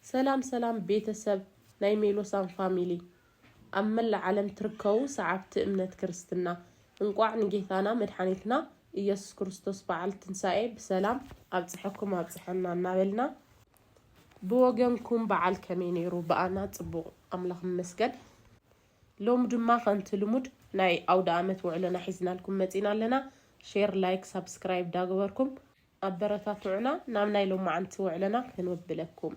ሰላም ሰላም ቤተሰብ ናይ ሜሎሳን ፋሚሊ፣ ኣብ መላእ ዓለም ትርከቡ ሰዓብቲ እምነት ክርስትና፣ እንቋዕ ንጌታና መድሓኒትና ኢየሱስ ክርስቶስ በዓል ትንሳኤ ብሰላም ኣብጽሐኩም ኣብጽሐና እናበልና፣ ብወገንኩም በዓል ከመይ ነይሩ? ብኣና ጽቡቕ፣ ኣምላኽ ይመስገን። ሎሚ ድማ ከምቲ ልሙድ ናይ ኣውደ ኣመት ውዕሎና ሒዝናልኩም መጺና ኣለና። ሼር፣ ላይክ፣ ሳብስክራይብ ዳግበርኩም ኣበረታትዑና፣ ናብ ናይ ሎማዓንቲ ውዕሎና ክንብለኩም።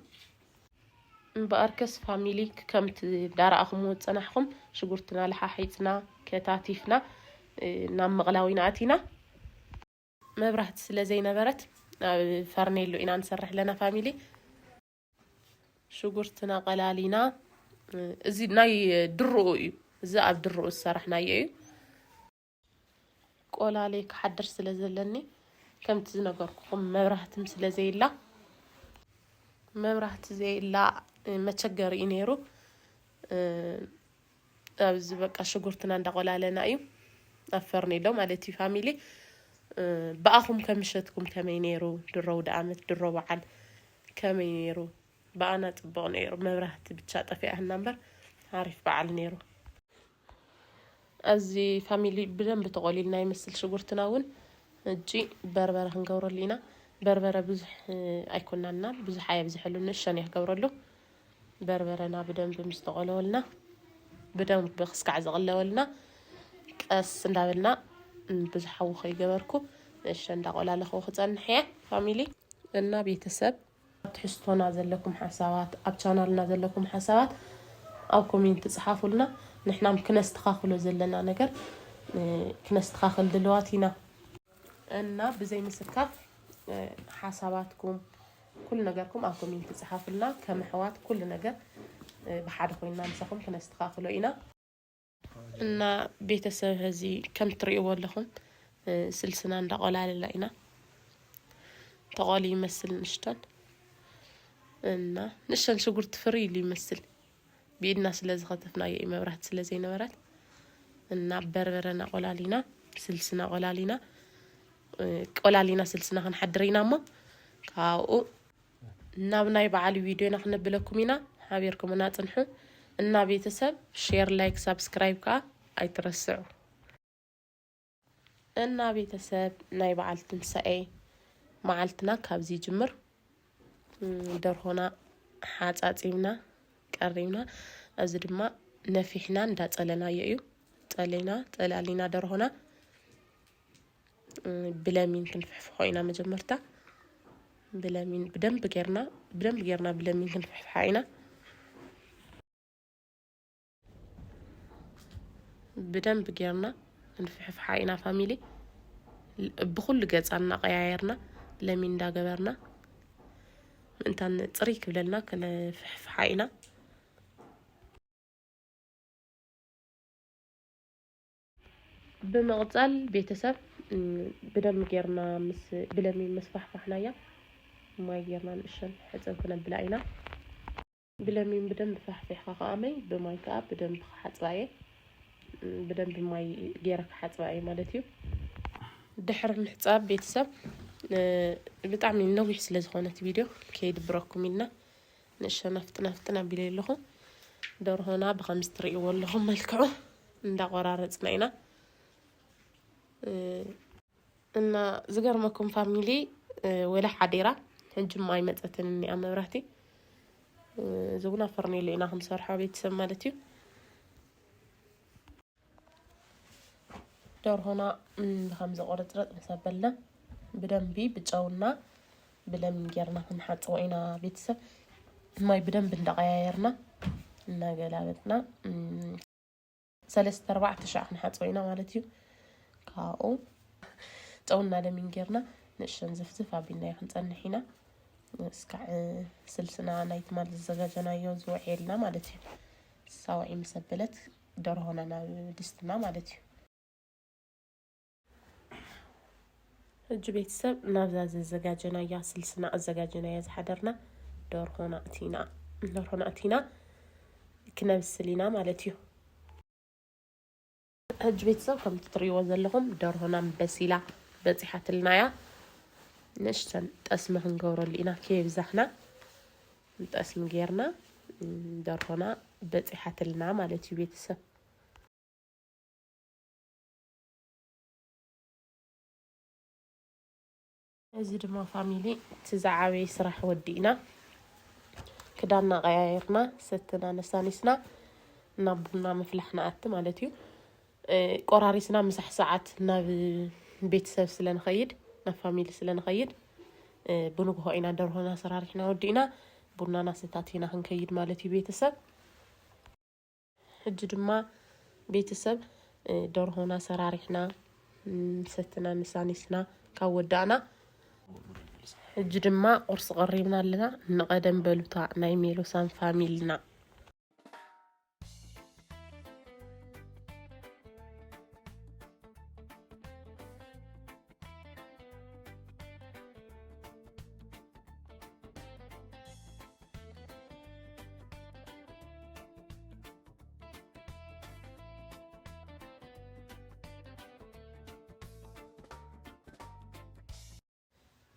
እምበኣርከስ ፋሚሊ፣ ከምቲ ዳረኣኹምዎ ዝጸናሕኩም ሽጉርትና ለሓሒጽና ከታቲፍና ናብ ምቕላው ኢና ኣቲና። መብራህቲ ስለ ዘይነበረት ኣብ ፈርኔሎ ኢና ንሰርሕ ኣለና ፋሚሊ። ሽጉርትና ቆላሊና፣ እዚ ናይ ድርኡ እዩ። እዚ ኣብ ድርኡ ዝሰራሕናዮ እዩ። ቆላሌ ክሓድር ስለ ዘለኒ፣ ከምቲ ዝነገርኩኹም መብራህትም ስለ ዘይላ፣ መብራህቲ ዘይላ መቸገሪ እዩ ነይሩ። ኣብዚ በቃ ሽጉርትና እንዳቆላለና እዩ ኣብ ፈርኔሎ ማለት እዩ ፋሚሊ። ብኣኹም ከምሸትኩም ከመይ ነይሩ? ድሮ ኣውደ ኣመት ድሮ በዓል ከመይ ነይሩ? ብኣና ጽቡቕ ነይሩ። መብራህቲ ብቻ ጠፊኣህና እምበር ሓሪፍ በዓል ነይሩ። ኣብዚ ፋሚሊ ብደንብ ተቆሊልና ይመስል ሽጉርትና እውን። እጂ በርበረ ክንገብረሉ ኢና። በርበረ ብዙሕ ኣይኮናና፣ ብዙሕ ኣየብዝሐሉ፣ ንእሸን እየ ክገብረሉ። በርበረና ብደንብ ምስ ተቆለወልና፣ ብደንብ ክስካዕ ዝቕለወልና፣ ቀስ እንዳበልና፣ ብዙሕ ሓዊ ከይገበርኩ፣ ንእሸን እንዳቆላለኹ ክጸንሕ እየ ፋሚሊ። እና ቤተሰብ፣ ኣብ ትሕዝቶና ዘለኩም ሓሳባት፣ ኣብ ቻናልና ዘለኩም ሓሳባት ኣብ ኮሜንት ጽሓፉልና። ንሕናም ክነስተኻኽሎ ዘለና ነገር ክነስተኻኽል ድልዋት ኢና። እና ብዘይ ምስካፍ ሓሳባትኩም፣ ኩሉ ነገርኩም ኣብ ኮሜንት ጽሓፉልና። ከም ኣሕዋት ኩሉ ነገር ብሓደ ኮይንና ምሳኹም ክነስተኻኽሎ ኢና። እና ቤተሰብ፣ እዚ ከም ትርእይዎ ኣለኹም፣ ስልስና እንዳቆላልና ኢና። ተቆሊ ይመስል ንእሽተን፣ እና ንእሽተን ሽጉርቲ ፍሪ ኢሉ ይመስል። ብኢድና ስለ ዝኸተፍናዮ እዩ፣ መብራህቲ ስለ ዘይነበረት። እና በርበረና ቆላሊና፣ ስልስና ቆላሊና፣ ቆላሊና ስልስና ክንሓድር ኢና እሞ፣ ካብኡ ናብ ናይ በዓል ቪድዮና ክነብለኩም ኢና። ሓቢርኩምና ጽንሑ። እና ቤተሰብ፣ ሼር፣ ላይክ፣ ሳብስክራይብ ከኣ ኣይትረስዑ። እና ቤተሰብ፣ ናይ በዓል ትንሳኤ መዓልትና ካብዚ ይጅምር። ደርሆና ሓጻጺብና ቀሪብና፣ ኣብዚ ድማ ነፊሕና እንዳጸለናዮ እዩ። ጸሊና፣ ጸላሊና ደርሆና ብለሚን ክንፍሕፍሖ ኢና። መጀመርታ ብለሚን ብደንብ ጌርና፣ ብደንብ ጌርና ብለሚን ክንፍሕፍሓ ኢና። ብደንብ ጌርና ክንፍሕፍሓ ኢና ፋሚሊ። ብኹሉ ገጻ እናቐያየርና፣ ለሚን እንዳገበርና፣ ምእንታን ጽርይ ክብለልና ክንፍሕፍሓ ኢና። ብምቕጻል ቤተሰብ፣ ብደንብ ጌርና ምስ ብለሚን ምስ ፋሕፋሕናያ፣ ማይ ጌርና ንእሸን ሕጽብ ክነብላ ኢና። ብለሚን ብደንብ ፋሕፊሕካ ከኣ ማይ ብማይ ከኣ ብደንብ ክሓጽባ እየ። ብደንብ ማይ ጌረ ክሓጽባ እየ ማለት እዩ። ድሕሪ ምሕጻብ ቤተሰብ፣ ብጣዕሚ ነዊሕ ስለ ዝኾነት ቪድዮ ከይድብረኩም ኢልና ንእሸን ኣፍጥን ኣፍጥን ኣቢለ ኣለኹ። ደርሆና ብኸምዚ ትርእይዎ ኣለኹም መልክዑ እንዳቆራረጽና ኢና። እና ዝገርመኩም ፋሚሊ፣ ወላ ሓዴራ ሕጂ ማይ መጸትን እኒኣ መብራህቲ። እዚ እውን ኣብ ፈርኔሎ ኢና ክንሰርሖ ቤተሰብ ማለት እዩ። ደርሆና ብኸምዚ ቁርጽርጽ ምስ ኣበልና ብደንቢ ብጨውና ብለሚን ጌርና ክንሓጽቦ ኢና ቤተሰብ። ማይ ብደንቢ እንዳቀያየርና እናገላበጥና ሰለስተ ኣርባዕተ ሻዕ ክንሓጽቦ ኢና ማለት እዩ። ካብኡ ጨውና ለሚን ጌርና ንእሸን ዝፍዝፍ ኣቢልናዮ ክንጸንሕ ኢና። እስካዕ ስልስና ናይ ትማል ዘዘጋጀናዮ ዝውዕየልና ማለት እዩ። ሳውዒ ምስ ኣበለት ደርሆና ናብ ድስትና ማለት እዩ። ሕጂ ቤተሰብ ናብዛ ዘዘጋጀናያ ስልስና ኣዘጋጀናያ ዝሓደርና ደርሆና እቲና፣ ደርሆና እቲና ክነብስል ኢና ማለት እዩ። ሕጂ ቤተሰብ ከምቲ ትርእይዎ ዘለኹም ደርሆና በሲላ በጺሓትልና እያ። ንእሽተን ጠስሚ ክንገብረሉ ኢና ከየብዛሕና። ጠስሚ ጌርና ደርሆና በፂሓትልና ማለት እዩ ቤተሰብ። እዚ ድማ ፋሚሊ እቲ ዝዓበየ ስራሕ ወዲእና ክዳንና ቀያየርና ሰትና ነሳኒስና ናብ ቡና ምፍላሕ ንኣቲ ማለት እዩ። ቆራሪስና ምሳሕ ሰዓት ናብ ቤተሰብ ስለንኸይድ ናብ ፋሚሊ ስለንኸይድ ብንግሆ ኢና ደርሆና ሰራሪሕና ወዲእና ቡናና ሰታቲና ክንከይድ ማለት እዩ ቤተሰብ። ሕጂ ድማ ቤተሰብ ደርሆና ሰራሪሕና ሰትና ንሳኒስና ካብ ወዳእና ሕጂ ድማ ቁርሲ ቀሪብና ኣለና። ንቐደም በሉታ ናይ ሜሎሳን ፋሚልና።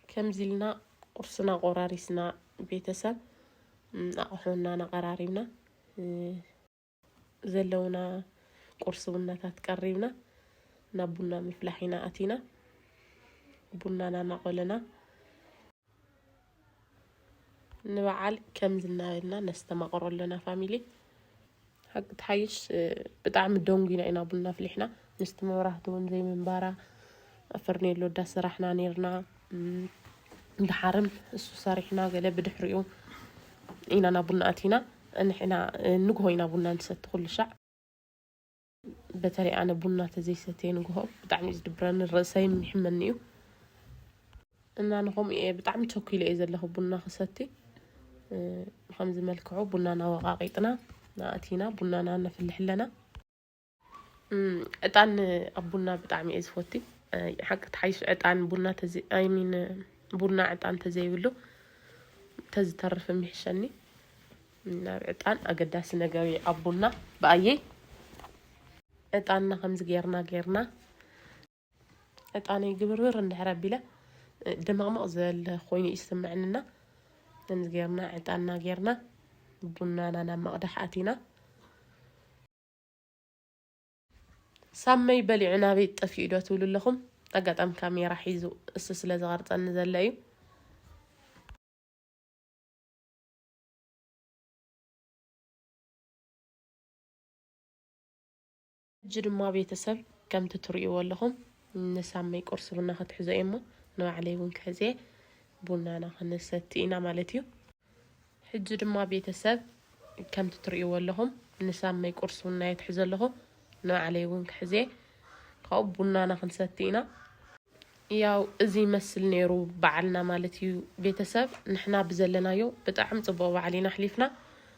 ከምዚ ኢልና ቁርስና ቆራሪስና ቤተሰብ ኣቑሑና ናቐራሪብና ዘለውና ቁርሲ ቡናታት ቀሪብና ናብ ቡና ምፍላሕ ኢና ኣቲና። ቡናና እናቆለና ንበዓል ከምዚ እናበልና ነስተማቕሮ ኣለና ፋሚሊ። ሓቂ ትሓይሽ ብጣዕሚ ደንጉና ኢና ቡና ኣፍሊሕና። ምስቲ መብራህቲ እውን ዘይምንባራ ፈርኔሎ እንዳሰራሕና ነርና። ድሓርም እሱ ሰሪሕና ገለ ብድሕሪኡ ኢና ናብ ቡና ኣቲና። ንሕና ንግሆ ኢና ቡና ንሰቲ ኩሉ ሻዕ። በተለይ ኣነ ቡና ተዘይሰትየ ንግሆ ብጣዕሚ እዩ ዝድብረኒ፣ ርእሰይ ይሕመኒ እዩ። እና ንኸምኡ እየ ብጣዕሚ ቸኩለ እየ ዘለኹ ቡና ክሰቲ። ከምዚ መልክዑ ቡናና ወቓቒጥና ናእቲና ቡናና ነፍልሕ ኣለና። ዕጣን ኣብ ቡና ብጣዕሚ እየ ዝፈቲ። ሓቂ ተሓይሽ ዕጣን ቡና ተዚ ኣይሚን ቡና ዕጣን ተዘይብሉ ተዝተርፍ ይሕሸኒ። ናብ ዕጣን ኣገዳሲ ነገር እዩ ኣብ ቡና ብኣየይ። ዕጣንና ከምዚ ጌርና ጌርና ዕጣነይ ግብርብር እንድሕር ኣቢለ ድምቕምቕ ዝበለ ኮይኑ እዩ ዝስምዐንና። ከምዚ ጌርና ዕጣንና ጌርና ቡናና ናብ መቕዳሕ ኣቲና። ሳመይ በሊዑ ናበይ ጠፊኡ ዶ ትብሉ ኣለኹም? ኣጋጣሚ ካሜራ ሒዙ እሱ ስለ ዝቐርጸኒ ዘሎ እዩ። ሕጂ ድማ ቤተሰብ ከምቲ ትርእይዎ ኣለኹም ንሳመይ ቁርሲ ቡና ክትሕዞ እየ እሞ ንባዕለይ እውን ክሕዘ ቡናና ክንሰቲ ኢና ማለት እዩ። ሕጂ ድማ ቤተሰብ ከምቲ ትርእይዎ ኣለኹም ንሳመይ ቁርሲ ቡና እየ ትሕዘ ኣለኹ። ንባዕለይ እውን ክሕዘ ካብኡ ቡናና ክንሰቲ ኢና። ያው እዚ ይመስል ነይሩ በዓልና ማለት እዩ ቤተሰብ። ንሕና ብዘለናዮ ብጣዕሚ ጽቡቕ በዓል ኢና ኣሕሊፍና።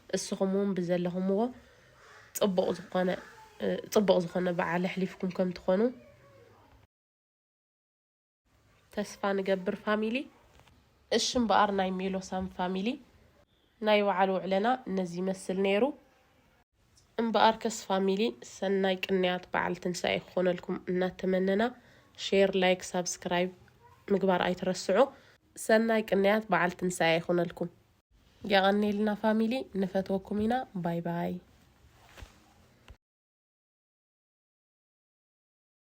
እስኹም እውን ብዘለኹምዎ ጽቡቕ ዝኾነ ጽቡቕ ዝኾነ በዓል ኣሕሊፍኩም ከም ትኾኑ ተስፋ ንገብር ፋሚሊ። እሺ እምበኣር ናይ ሜሎሳን ፋሚሊ ናይ በዓል ውዕለና ነዚ ይመስል ነይሩ። እምበኣርከስ ፋሚሊ ሰናይ ቅንያት በዓል ትንሳኤ ክኾነልኩም እናተመነና ሼር፣ ላይክ፣ ሳብስክራይብ ምግባር ኣይትረስዑ። ሰናይ ቅንያት በዓል ትንሳኤ ይኾነልኩም። የቐኔልና ፋሚሊ ንፈትወኩም ኢና። ባይ ባይ።